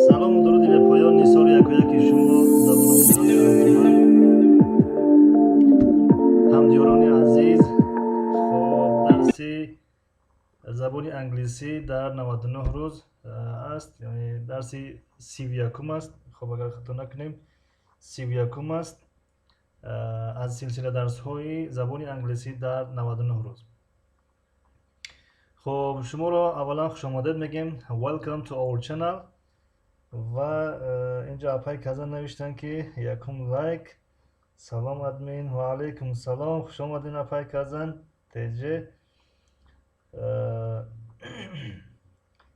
Салому дуруди бепоён нисори якояки шумо, забономӯзони арҷманд, ҳамдиёрони азиз. Хоб, дарси забони англисӣ дар 99 рӯз аст, яъне дарси 31-ум аст. Хоб, агар хато накунем, 31-ум аст аз силсила дарсҳои забони англисӣ дар 99 рӯз. Хоб, шуморо аввалан хушомадед мегӯем. Welcome to our channel. Ва инҷо апай Казан навиштанд, ки якум лайк. Салом, админ. Ва алайкум салом, хуш омадин, апай Казан теҷ.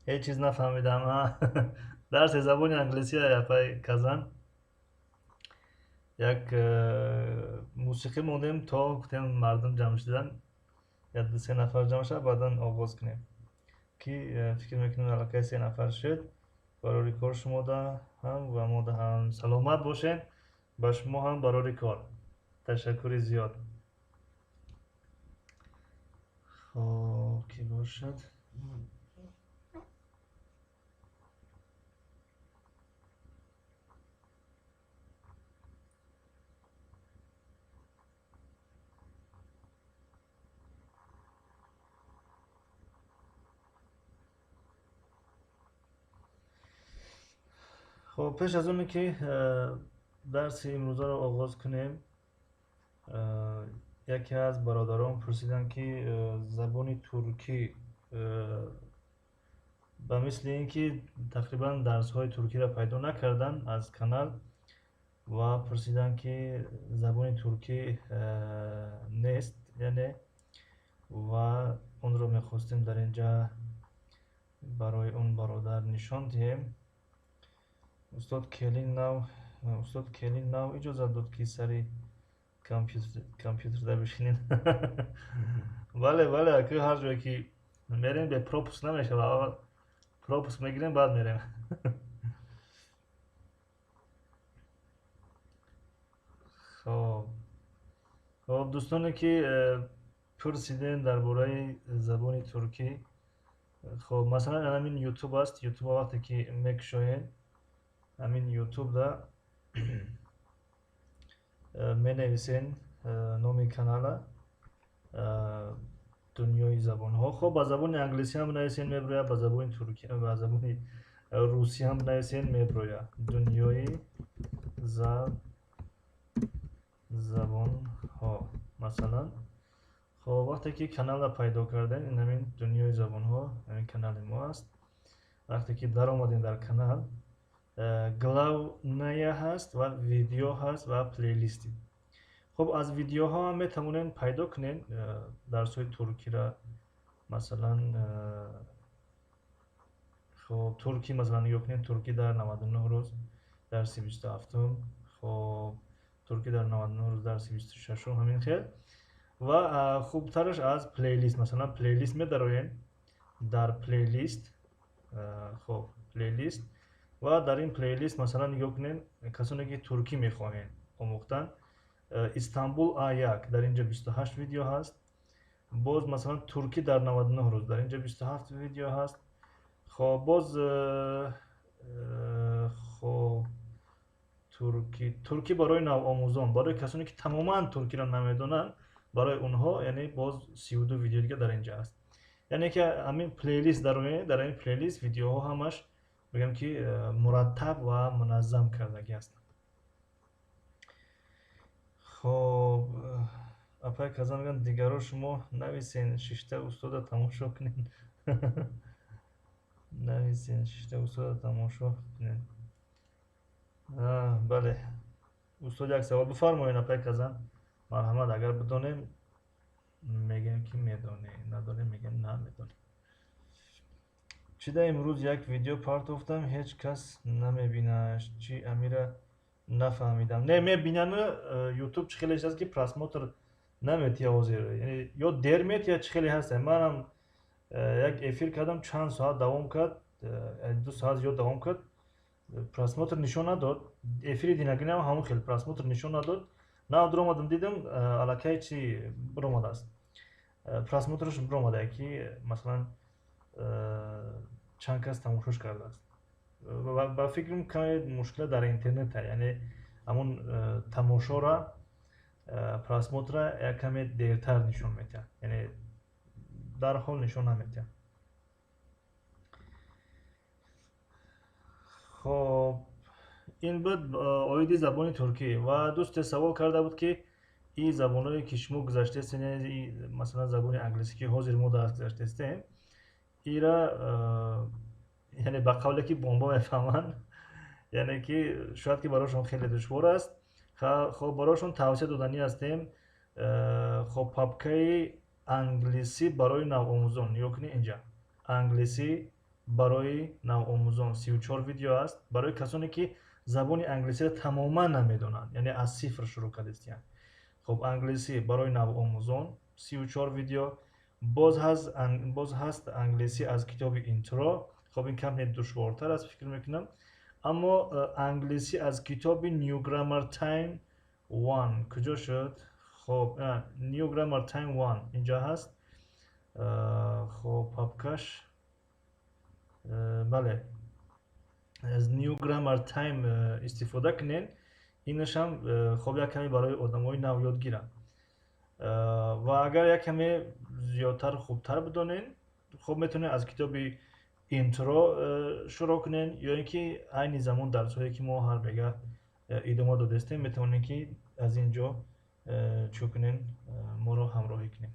Ҳеҷ чиз нафаҳмидам. Дарси забони англисӣ, апай Казан. Як мусиқӣ мондем, то гуфтем мардум ҷамъ шудан, як ду се нафар ҷамъ шавад, баъдан оғоз кунем, ки фикр мекунем, аллакай се нафар шуд. Барори кор шумода ҳам ва мода ҳам. Саломат бошед, ба шумо ҳам барори кор, ташаккури зиёд. Хоб, ки бошад. Хоб, пеш аз оне ки дарси имрӯзаро оғоз кунем, яке аз бародарон пурсиданд, ки забони туркӣ Ба мисли ин ки тақрибан дарсҳои туркиро пайдо накарданд аз канал ва пурсиданд, ки забони туркӣ нест, яъне ва онро мехостем дар ин ҷа барои он бародар нишон диҳем. Устод, келин нав иҷозат дод, ки сари компютерда бишинед. Бале, ака, ҳар ҷое ки мерем, бе пропуск намешавад. Аввал пропуск мегирем, баъд мерем. Хоб, дӯстоне ки пурсидем дар бораи забони туркӣ, хоб, масалан, ҳамин Ютуб аст. Ютуб вақте ки мекушоем, ҳамин Ютубда менависен номи канала «Дунёи забонҳо». Хоб, ба забони англисӣ ҳам бинависен, мебирояд, ба забони туркӣ, ба забони русӣ ҳам бинависен, мебирояд. «Дунёи забонҳо», масалан. Хоб, вақте ки каналро пайдо кардем, ин ҳамин «Дунёи забонҳо», ҳамин канали мо аст. Вақте ки даромадем дар канал, «Главная» ҳаст ва «Видео» ҳаст ва «Плейлисты». Хоб, аз видеоҳо ҳам метавонем пайдо кунем дарсҳои туркиро, масалан. Хоб, туркӣ, масалан, нигоҳ кунем: «Туркӣ дар 99 рӯз», дарси 27-ум. Хоб, «Туркӣ дар 99 рӯз», дарси 26-ум, ҳамин хел. Ва хубтараш аз плейлист, масалан, плейлист медароем, дар плейлист. Хоб, плейлист, ва дар ин плейлист, масалан, нигоҳ кунем, касоне ки туркӣ мехоҳем омӯхтан, «Истанбул А1», дар инҷа 28 видео ҳаст. Боз, масалан, «Туркӣ дар 99 рӯз», дар инҷа 27 видео ҳаст. Хоб, боз, хоб, «Туркӣ барои навомӯзон», барои касоне ки тамоман туркиро намедонанд, барои онҳо, яъне, боз 32 видео дига дар инҷа ҳаст. Яъне ки ҳамин плейлист дароед, дар ҳамин плейлист видеоҳо ҳамаш, мегӯям ки, мураттаб ва муназзам кардагӣ ҳастанд. Хоб, апай Казан мегӯянд: «Дигаро шумо нависен, шишта устода тамошо кунед, нависен, шишта устода тамошо кунед». Бале, устод, як савол бифармоед, апай Казан, марҳамат. Агар бидонем, мегӯем, ки медонем, надонем, мегӯем, намедонем. Чида имрӯз як видео партофтам, ҳеҷ кас намебинаш, чи амира нафаҳмидам. Не, мебинану Ютуб чӣ хеле аст, ки просмотр наметия ҳозир, яъне ё дер метия, чӣ хеле ҳаст. Манам як эфир кардам, чанд соат давом кард, 2 соат зиёд давом кард, просмотр нишон надод. Эфири динагинам ҳамон хел просмотр нишон надод. Нав дуромадам, дидам, аллакай чи биромадааст, просмотраш биромада, ки масалан чанд кас тамошош кардааст. Ба фикрам, каме мушкила дар интернета, яъне ҳамон тамошора, просмотра як каме дертар нишон медиҳад, яъне дарҳол нишон намедиҳад. Хоб, ин буд оиди забони туркӣ. Ва дӯсте савол карда буд, ки ин забонҳое ки шумо гузаштаестед, масалан, забони англисӣ, ки ҳозир мо дарс гузаштаестем, ира, яъне, ба қавле ки бомба мефаҳманд, яъне ки шояд ки барошон хеле душвор аст. Хоб, барошон тавсия доданӣ ҳастем. Хоб, папкаи «Англисӣ барои навомӯзон», нигоҳ кунед, инҷа «Англисӣ барои навомӯзон», 34 видео аст, барои касоне ки забони англисиро тамоман намедонанд, яъне аз сифр шурӯъ кардистиянд. Хоб, «Англисӣ барои навомӯзон», 34 видео. Боз ҳаст «Англисӣ аз китоби Интро». Хоб, ин каме душвортар аст, фикр мекунам. Аммо «Англисӣ аз китоби New Grammar Time One» куҷо шуд? Хоб, New Grammar Time One инҷо ҳаст. Хоб, папкаш, бале, аз New Grammar Time истифода кунед. Инашам, хоб, як каме барои одамои нав ёдгиранд. Ва агар як каме зиёдтар, хубтар бидонед, хоб, метавонед аз китоби Интро шурӯъ кунед, ё ин ки айни замон дарсҳое ки мо ҳар бега идома додаистем, метавонед ки аз ин ҷо чӯ кунед, моро ҳамроҳӣ кунед.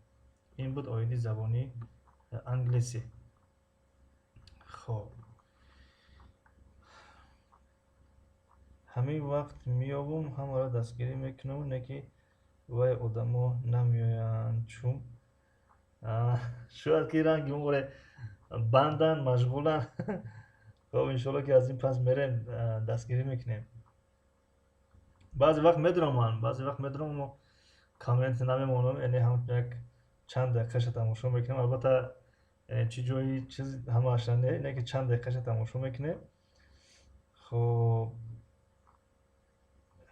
Ин буд оиди забони англисӣ. Хоб, ҳамин вақт меёбум, ҳамаро дастгирӣ мекунам, не ки вай одамо намеоянд, чун шояд ки ранги умре бандан, машғуланд. Хоб, иншоалло ки аз ин пас мерем, дастгирӣ мекунем. Баъзе вақт медурам ман, баъзе вақт медурам, аммо коммент намемонам, яъне ҳам як чанд дақиқаша тамошо мекунам. Албатта, чӣ ҷои чиз ҳамааш не, не ки чанд дақиқаша тамошо мекунем. Хоб,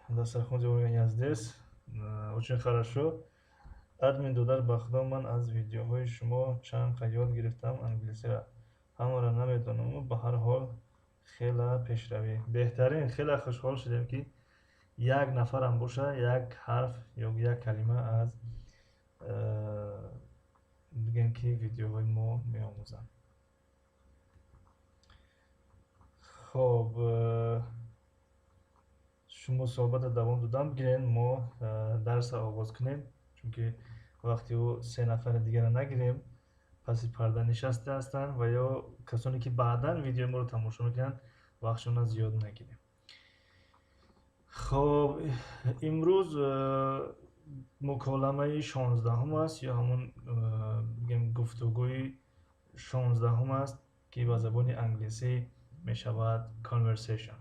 дастархон зебо, я здесь. Очень хорошо. Админ додар, ба худо, ман аз видеоҳои шумо чанд қа ёд гирифтам англисиро. Ҳамаро намедонаму, ба ҳар ҳол хела пешравӣ. Беҳтарин, хеле хушҳол шудем, ки як нафарам боша, як ҳарф ё як калима аз бигем ки видеоҳои мо меомӯзанд. Хоб, шумо суҳбатро давом додан бигирен, мо дарсро оғоз кунем, чунки вақти ӯ се нафари дигарро нагирем, паси парда нишаста ҳастанд ва ё касоне ки баъдан видеои моро тамошо мекунанд, вақтшонро зиёд нагирем. Хоб, имрӯз муколамаи 16-ҳум аст ё ҳамон бигем гуфтугӯи 16-ҳум аст, ки ба забони англисӣ мешавад conversation.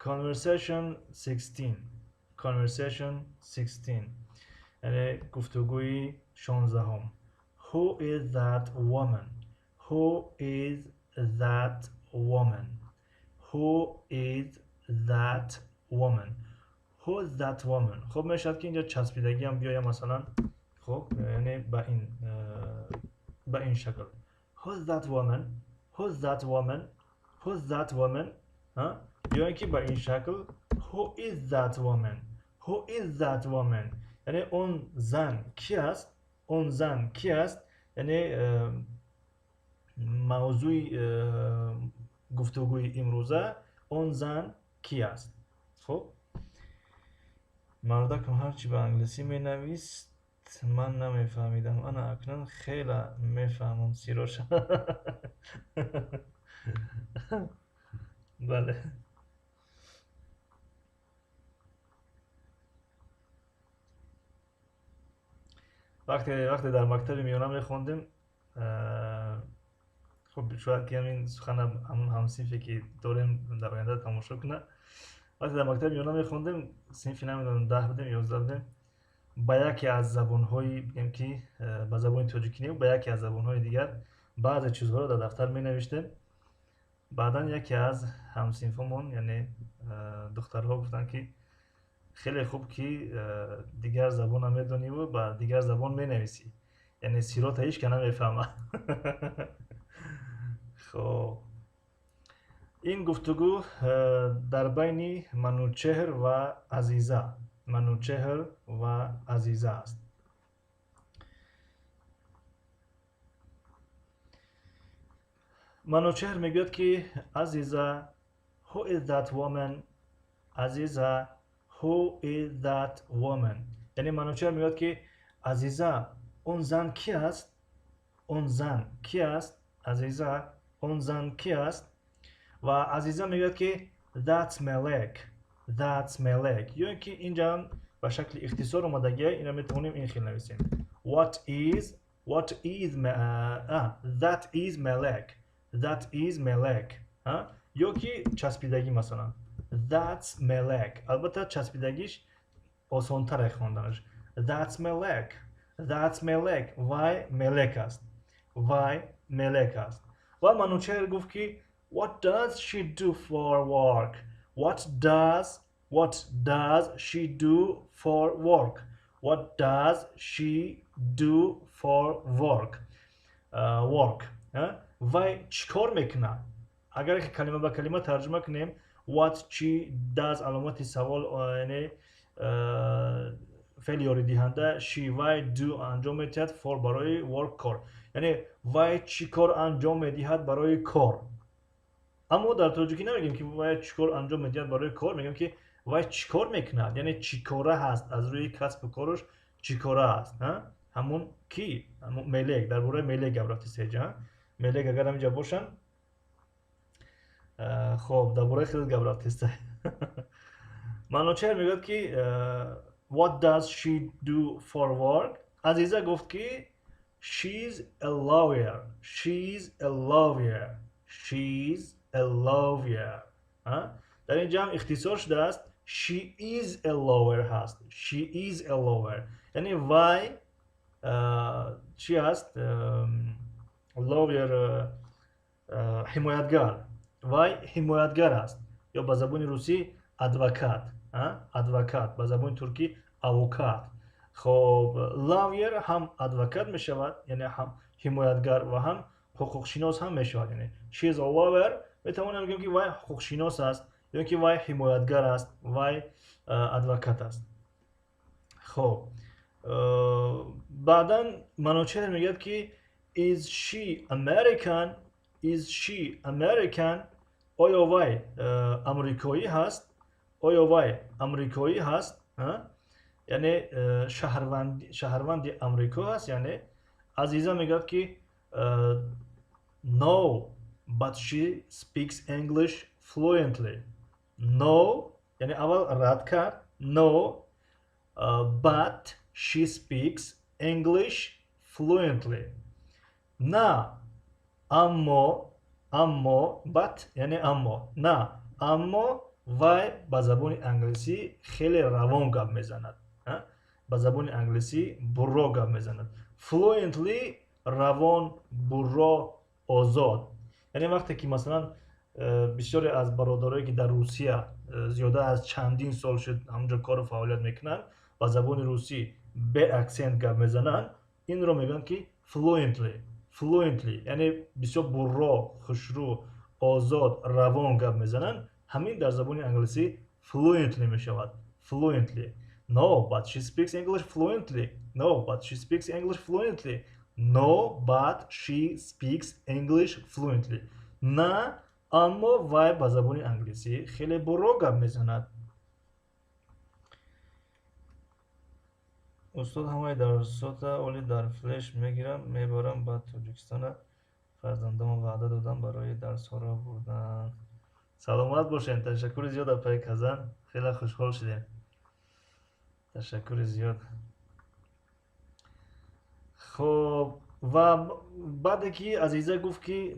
Conversation 16. Conversation 16. Яъне гуфтугӯи 16-ҳум. Who is that woman? Who is that woman? Who is that woman? Who is that woman? Хуб, мешавад ки инҷо часпидагӣ ҳам биёяд, масалан. Хуб, яъне ба ин шакл. Who is that woman? Who is that woman? Who is that woman? Ҳа? Ё ин ки ба ин шакл: Who is that woman? Who is that woman? Яъне он зан ки аст? Он зан ки аст? Яъне мавзӯи гуфтугӯи имрӯза он зан ки аст. Хуб, мардакам ҳарчи ба англисӣ менавист, ман намефаҳмидам, ана акнун хела мефаҳмам сироша. Бале, вақте дар мактаби миёна мехондем, хуб, шояд ки ҳамин сухана ҳамон ҳамсинфе ки дорем дар оянда тамошо кунад. Вақте дар мактаби миёна мехондем, синфи намедонам 10 будем, 11 будем, ба яке аз забонҳои, бигем ки ба забони тоҷикӣ не, ба яке аз забонҳои дигар баъзе чизҳоро дар дафтар менавиштем. Баъдан яке аз ҳамсинфомон, яъне духтарҳо, гуфтанд, ки хеле хуб, ки дигар забонро медониву ба дигар забон менависӣ, яъне сирота ҳеч ка намефаҳмад. Хоб, ин гуфтугӯ дар байни Манучеҳр ва Азиза, Манучеҳр ва Азиза аст. Манучеҳр мегӯяд, ки Азиза, who is that woman? Азиза, who is that woman? Яъне Манучеҳр мегӯяд, ки Азиза, он зан ки аст? Он зан ки аст? Азиза, он зан ки аст? Ва Азиза мегӯяд, ки that's Melek, that's Melek. Ё ин ки инҷа ба шакли ихтисор омадагия, инро метавонем ин хел нависем: what is that is Melek, that is Melek. Ё ки часпидагӣ, масалан, that's Melek. Албатта, часпидагиш осонтаре хонданаш. That's Melek, that's Melek. Вай Мелек аст, вай Мелек аст. Ва Манучеҳр гуфт, ки what does she do for work? What does she do for work? What does she do for work? Work, вай чӣ кор мекунад? Агар калима ба калима тарҷума кунем, what, чи, does, аломати савол, яъне феъли ёридиҳанда, she, вай, do, анҷом медиҳад, for, барои, work, кор, яъне вай чӣ кор анҷом медиҳад барои кор. Аммо дар тоҷикӣ намегӯем, ки вай чӣ кор анҷом медиҳад барои кор, мегӯем, ки вай чӣ кор мекунад, яъне чӣ кора ҳаст, аз рӯи касбу кораш чӣ кора аст. Ҳамон ки Мелек, дар бораи Мелек гап рафти сеҷа. Мелек агар ҳаминҷа бошанд. Хоб, дар бораи худат гап рафтеста. Манучеҳр мегӯяд, ки "What does she do for work?" Азиза гуфт, ки "She's a lawyer." She's a lawyer. She's a lawyer. Дар ин ҷамъ ихтисор шудааст, she is a lawyer ҳаст. She is a lawyer, яъне вай чӣ аст? Lawyer, ҳимоятгар. Вай ҳимоятгар аст ё ба забони русӣ адвокат, адвокат, ба забони туркӣ avukat. Хоб, lawyer ҳам адвокат мешавад, яъне ҳам ҳимоятгар ва ҳам ҳуқуқшинос ҳам мешавад. Яъне she is a lawyer, метавонем бигӯем, ки вай ҳуқуқшинос аст ё ки вай ҳимоятгар аст, вай адвокат аст. Хоб, баъдан Манучеҳр мегӯяд, ки "Is she American?" Is she American? Оё вай амрикоӣ ҳаст? Оё вай амрикоӣ ҳаст? Яъне шаҳрванди Амрико ҳаст. Яъне Азиза мегӯяд, ки "No, but she speaks English fluently." No, яъне аввал рад кард. No, but she speaks English fluently. На, аммо, аммо, but яъне аммо, на, аммо вай ба забони англисӣ хеле равон гап мезанад, ба забони англисӣ бурро гап мезанад. Fluently, равон, бурро, озод. Яъне вақте ки, масалан, бисёре аз бародарое, ки дар Русия зиёда аз чандин сол шуд ҳамонҷо кору фаъолият мекунанд, ба забони русӣ бе аксент гап мезананд, инро мегӯянд, ки fluently. Fluently яъне бисёр бурро, хушрӯ, озод, равон гап мезананд. Ҳамин дар забони англисӣ fluently мешавад. Fluently. No, but she speaks English fluently. No, but she speaks English fluently. No, but she speaks English fluently. На, аммо вай ба забони англисӣ хеле бурро гап мезанад. Устод, ҳамаи дарсота оли дар флеш мегирам, мебарам ба Тоҷикистона. Фарзандама ваъда додам барои дарсҳоро бурдан. Саломат бошед, ташаккури зиёд, апаи Казан, хеле хушҳол шудем, ташаккури зиёд. Хоб, ва баъде ки Азиза гуфт, ки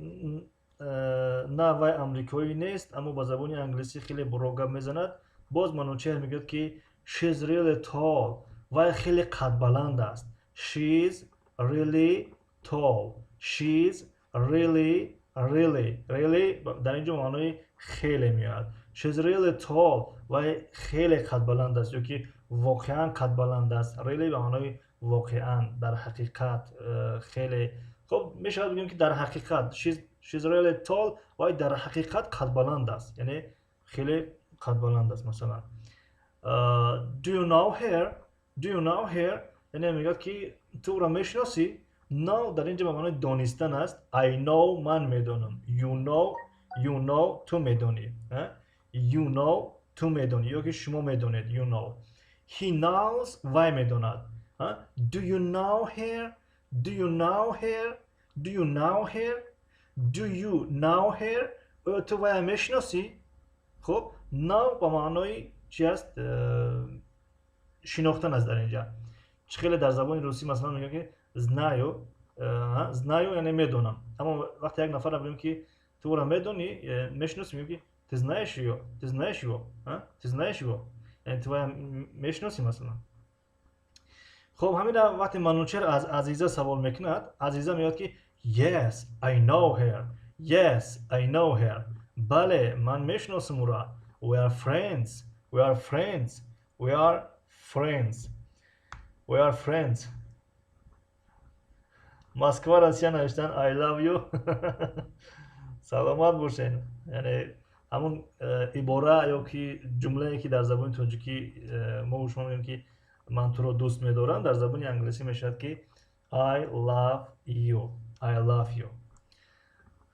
на, вай амрикоӣ нест, аммо ба забони англисӣ хеле бурро гап мезанад, боз Манучеҳр мегӯяд, ки "She's really tall." Вай хеле қадбаланд аст. She's really tall. She's really, really, really дар ин ҷо маънои хеле меояд. She's really tall, вай хеле қадбаланд аст ё ки воқеан қадбаланд аст. Really ба маънои воқеан, дар ҳақиқат, хеле. Хоб, мешавад бигӯем, ки дар ҳақиқат she's really tall, вай дар ҳақиқат қадбаланд аст, яъне хеле қадбаланд аст. Масалан, "Do you know her?" Do you know her? Яъне мегӯяд, ки ту ӯро мешиносӣ? Know дар ин ҷо ба маънои донистан аст. I know, ман медонам. You know, you know, ту медонӣ. You know, ту медонӣ ё ки шумо медонед. You know. He knows, вай медонад. Do you know her? Do you know her? Do you know her? Do you know her? Оё ту вая мешиносӣ? Хуб, know ба маънои чи аст? Шинохтан аст дар инҷа. Чӣ хеле дар забони русӣ, масалан, мегӯям, ки знаю, знаю, яъне медонам. Аммо вақте як нафарро бигӯем, ки ту ӯро медонӣ, мешиносӣ, мегӯем, ки ты знаешь её? Ты знаешь его? Ты знаешь его? Яъне ту вая мешиносӣ, масалан. Хуб, ҳамина вақте Манучер аз Азиза савол мекунад, Азиза мегӯяд, ки "Yes, I know her. Yes, I know her." Бале, ман мешиносам ӯро. We are friends. We are friends. We are friends. We are friends. Москва, Россия навиштан "I love you". Саломат бошед. Яъне ҳамун ибора ё ки ҷумлае, ки дар забони тоҷикӣ мо шумо мегӯем, ки ман туро дӯст медорам, дар забони англисӣ мешавад, ки "I love you". I love you.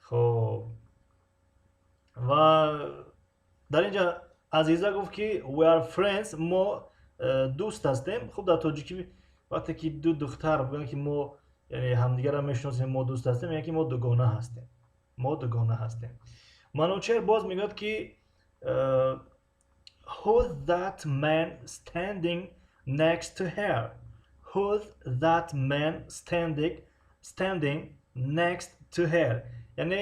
Хоб, ва дар инҷа Азиза гуфт, ки "We are friends", мо дӯст ҳастем. Хуб, дар тоҷикӣ вақте ки ду духтар бигӯянд, ки мо, яъне, ҳамдигарро мешиносем, мо дӯст ҳастем, яъне ки мо дугона ҳастем, мо дугона ҳастем. Манучеҳр боз мегӯяд, ки "Who's that man standing next to her? Who's that man standing next to her?" Яъне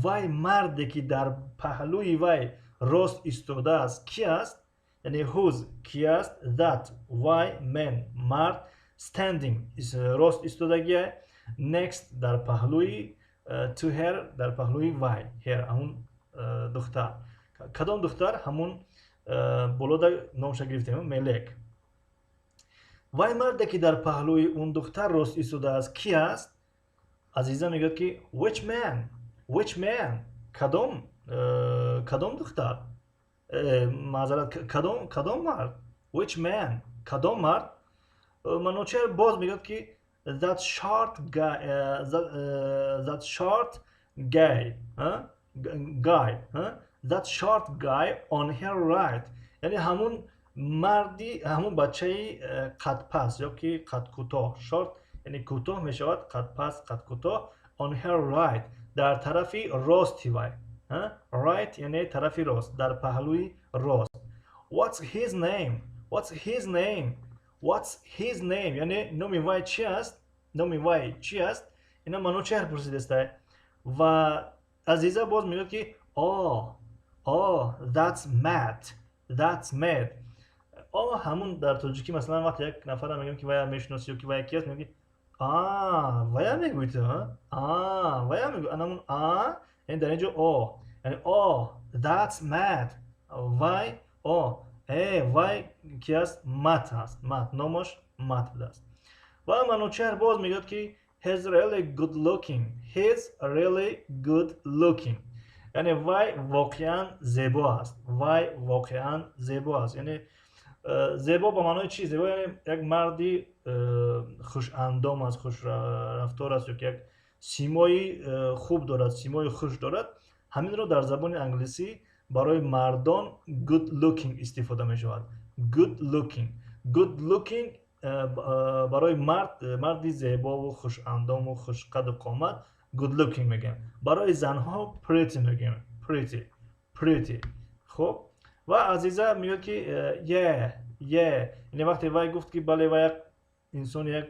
вай марде, ки дар паҳлӯи вай рост истодааст, ки аст? Яъне who's ки аст, that вай, man мард, standing рост истодагия, next дар паҳлӯи, to her дар паҳлӯи вай, her ҳамун духтар. Кадом духтар? Ҳамун болода номша гирифтем, Мелек. Вай марде, ки дар паҳлӯи он духтар рост истодааст, ки аст? Азиза мегӯяд, ки "Which man? Which man?" Кадом духтар, маъзарат, кадом мард? Which man? Кадом мард? Манучеҳр боз мегӯяд, ки that short guy, that short guy, that short guy on her right. Яъне ҳамун марди, ҳамун бачаи қадпаст ё ки қадкӯтоҳ. Short яъне кӯтоҳ мешавад, қадпаст, қадкӯтоҳ. On her right дар тарафи рости вай. Right яъне тарафи рост, дар паҳлӯи рост. What's his name? What's his name? What's his name? Яъне номи вай чи аст? Номи вай чи аст? Ина Манучеҳр пурсидааста. Ва Азиза боз мегӯяд, ки Oh, that's Matt. That's Matt." О ҳамун дар тоҷикӣ, масалан, вақте як нафара мегӯям, ки вая мешиносӣ ё ки вая ки аст, мегӯям, ки а вая мегӯӣ ту, а вая мегӯӣ. Анамун а яъне дар ин ҷо о, яъне "Oh, that's Matt." Вай о вай ки аст? Мат аст, Мат номаш, Мат будааст. Ва Манучеҳр боз мегӯяд, ки "He's really good looking. He's really good looking." Яъне вай воқеан зебо аст, вай воқеан зебо аст. Яъне зебо ба маънои чи? Зебо яъне як марди хушандом аст, хушрафтор аст ё ки як симои хуб дорад, симои хуш дорад. Ҳаминро дар забони англисӣ барои мардон good looking истифода мешавад. Good looking, good looking барои мард, марди зебову хушандому хушқаду қомат good looking мегӯем. Барои занҳо pretty мегӯем, pretty, pretty. Хуб, ва Азиза мегӯяд, ки Yeah." Яъне вақте вай гуфт, ки бале, вай як инсони як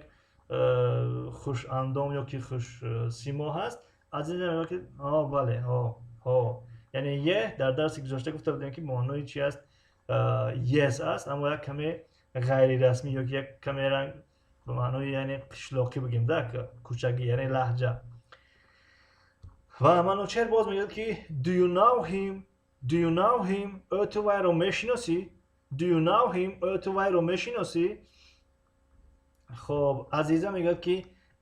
хушандом ё ки хушсимо ҳаст, Азиза мегӯяд, ки о бале, ҳо, ҳо. Яъне yeah дар дарси гузашта гуфта будем, ки маънои чи аст? Yes аст, аммо як каме ғайрирасмӣ ё ки як каме ранг ба маънои яъне қишлоқӣ бигем да, кӯчагӣ, яъне лаҳҷа. Ва Манучеҳр боз мегӯяд, ки "Do you know him? Do you know him?" Ё ту вайро мешиносӣ? Do you know him? Ё ту вайро мешиносӣ? Хоб, Азиза мегӯяд, ки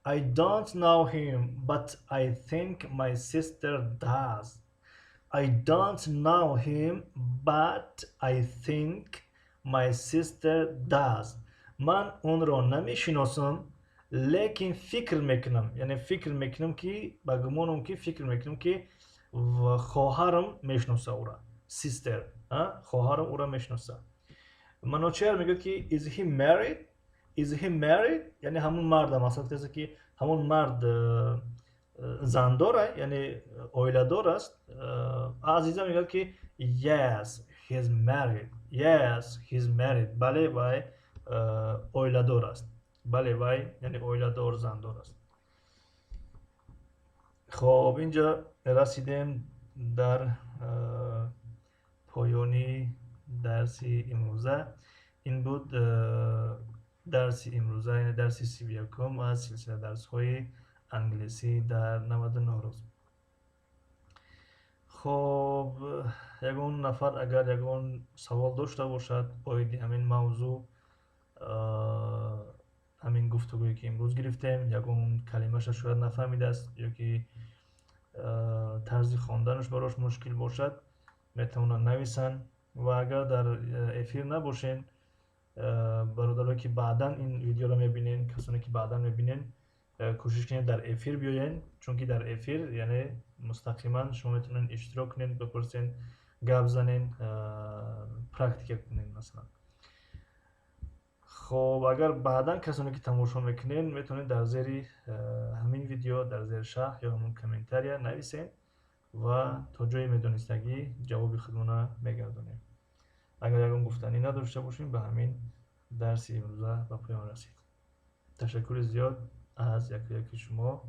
"I don't know him, but I think my sister does. I don't know him, but I think my sister does." Ман онро намешиносам, лекин фикр мекунам, яъне фикр мекунам, ки ба гумонам, ки фикр мекунам, ки хоҳарам мешиноса ӯра. Sister, хоҳарам ӯра мешиноса. Маночеҳр мегӯяд, ки "Is he married? Is he married?" Яъне ҳамун марда мақсад касе, ки ҳамун мард зандора, яъне оиладор аст. Азиза мегӯяд, ки "Yes, he's married. Yes, he's married." Бале, вай оиладор аст, бале, вай яъне оиладор, зандор аст. Хоб, инҷа расидем дар поёни дарси имрӯза. Ин буд дарси имрӯза, яъне дарси 31-ум аз силсила дарсҳои англисӣ дар 99 рӯз. Хоб, ягон нафар агар ягон савол дошта бошад оиди ҳамин мавзӯъ, ҳамин гуфтугӯе, ки имрӯз гирифтем, ягон калимаша шояд нафаҳмидааст ё ки тарзи хонданаш барош мушкил бошад, метавонанд нависанд. Ва агар дар эфир набошен, бародарое, ки баъдан ин видеоро мебинен, касоне, ки баъдан мебинен, кӯшиш кунед дар эфир биёен, чунки дар эфир яъне мустақиман шумо метавонед иштирок кунед, бипурсен, гап занен, практика кунед, масалан. Хоб, агар баъдан касоне, ки тамошо мекунед, метавонед дар зери ҳамин видео, дар зери шарҳ ё ҳамун комментария нависен. Ва то ҷое медонистагӣ ҷавоби худмона мегардонем. Агар ягон гуфтанӣ надошта бошем, ба ҳамин дарси имрӯза ба поён расид. Ташаккури зиёд аз яку яки шумо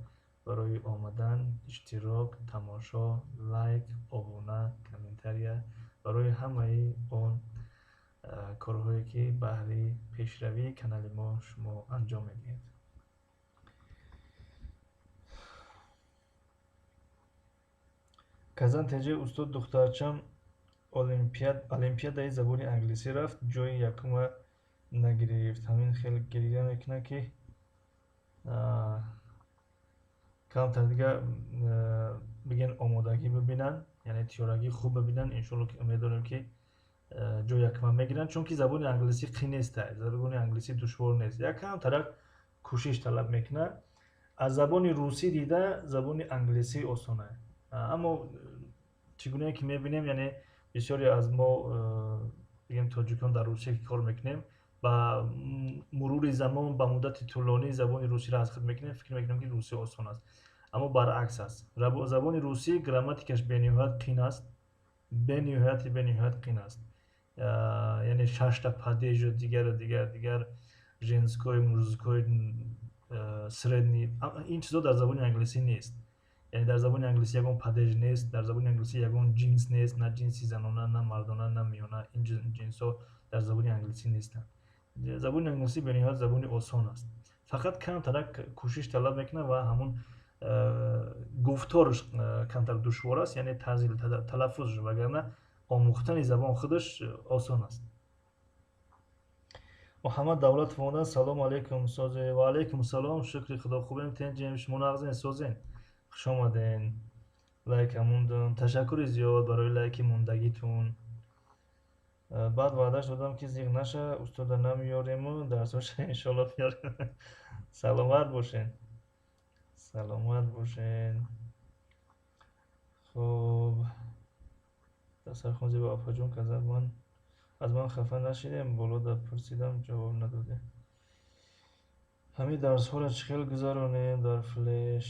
барои омадан, иштирок, тамошо, лайк, обуна, комментария, барои ҳамаи он корҳое ки баҳри пешравии канали мо шумо анҷом медиҳед. Казан ТЖ устод духтарчам олимпиадаи забони англисӣ рафт, ҷои якума нагирифт. Ҳамин хел гиря мекунад ки камтар дига бигӯен омодагӣ бибинанд, яъне тиёрагӣ хуб бибинанд. Иншоалло ки умед дорем ки ҷои якума мегиранд, чунки забони англисӣ қин нест, забони англисӣ душвор нест, якам тарак кӯшиш талаб мекунад. Аз забони русӣ дида забони англисӣ осона. Аммо чӣ гунае ки мебинем, яъне бисёре аз мо бигем тоҷикон дар Русия ки кор мекунем, ба мурури замон, ба муддати тӯлонӣ забони русиро аз худ мекунем, фикр мекунем ки русӣ осон аст, аммо баръакс аст. Забони русӣ грамматикаш бениҳоят қин аст, бениҳояти бениҳоят қин аст. Яъне шашта падежу дигару дигар дигар, женской, мужской, средний, ин чизо дар забони англисӣ нест. Яъне дар забони англисӣ ягон падеж нест, дар забони англисӣ ягон ҷинс нест, на ҷинси занона, на мардона, на миёна, ин ҷинсҳо дар забони англисӣ нестанд. Забони англисӣ бениҳоят забони осон аст, фақат камтарак кӯшиш талаб мекунад ва ҳамон гуфторш камтар душвор аст, яъне тарзи талаффузш, вагарна омӯхтани забон худаш осон аст. Муҳаммад Давлатов омадан. Салому алайкум, созе. Ва алайкум салом, шукри худо хубем, тенҷем, шумо нағзен, созен. Хуш омаден. Лайка мондум. Ташаккури зиёд барои лайки мондагитун. Баъд ваъдаш додам ки зиғ наша, устода намеёрему, дарсоша иншоалло меёрем. Саломат бошен. Саломат бошен. Хуб. Дастархон зебо апаҷон казад, ман аз ман хафа нашидем, болода пурсидам, ҷавоб надодем. Ҳамин дарсҳоро чӣ хел гузаронем дар флеш?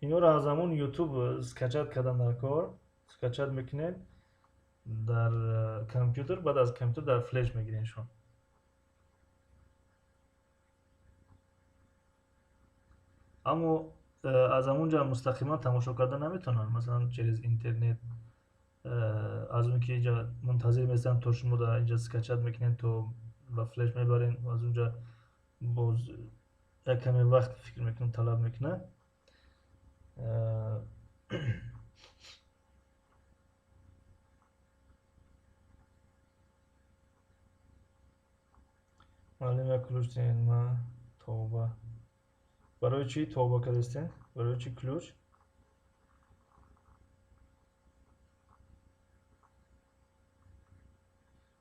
Инҳоро аз ҳамон ютуб скачать кардан дар кор, скачать мекунед дар компютер, баъд аз компютер дар флеш мегиреншон. Аммо аз ҳамон ҷо мустақиман тамошо карда наметавонанд, масалан через интернет, аз он ки инҷа мунтазир местанд то шумо дар инҷа скачать мекунед, то ба флеш мебарен, аз он ҷо боз як каме вақт фикр мекунам талаб мекунад. Муаллим як ключ диҳед, ман тавба. Барои чӣ тавба кардастен? Барои чӣ ключ?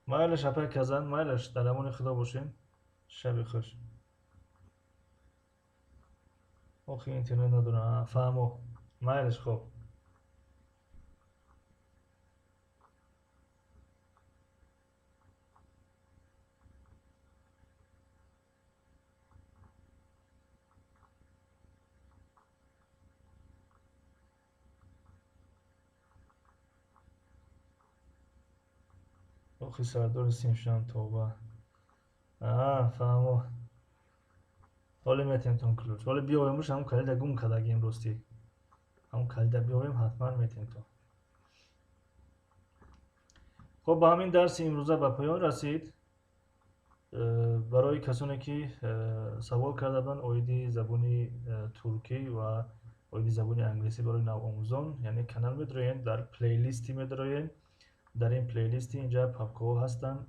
Майлаш апай Казан, майлаш, дар амони худо бошем. Шаби хуш. Охи интернет надорам. Фаҳмо. Майлаш, хоб. Охи сардори синфшам тавба. Фаҳмо. Ҳоле метемтон ключ. Ҳоле биёвемуш, ҳамон калида гум кардагием ростӣ. Ҳамон калида биёвем, ҳатман метемтон. Хоб, ба ҳамин дарси имрӯза ба поён расид. Барои касоне ки савол карда буданд оиди забони туркӣ ва оиди забони англисӣ барои навомӯзон, яъне канал медроен, дар плейлисти медроен. Дар ин плейлисти инҷа папкаҳо ҳастанд,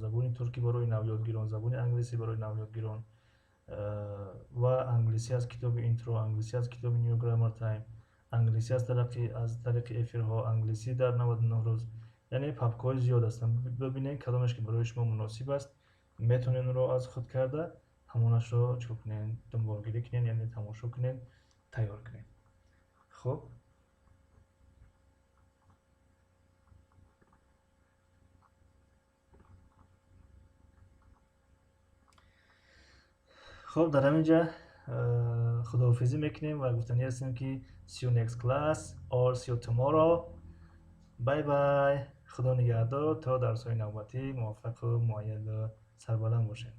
забони туркӣ барои навёдгирон, забони англисӣ барои навёдгирон ва англисӣ аз китоби интро, англисӣ аз китоби New Grammar Time, англисӣ аз тариқи эфирҳо, англисӣ дар 99 рӯз. Яъне папкаҳои зиёд ҳастанд. Бибинед кадомеш ки барои шумо муносиб аст, метавонед онро аз худ карда ҳамонашро чӣ кунед, дунболгирӣ кунед, яъне тамошо кунед, тайёр кунед. Хуб, хуб, дар ҳамин ҷа Худоҳофизӣ мекунем ва гуфтанӣ ҳастем, ки see you next class or see you tomorrow. Bye bye. Худо нигаҳдор, то дарсҳои навбатӣ муваффақу муайяду сарбаланд бошед.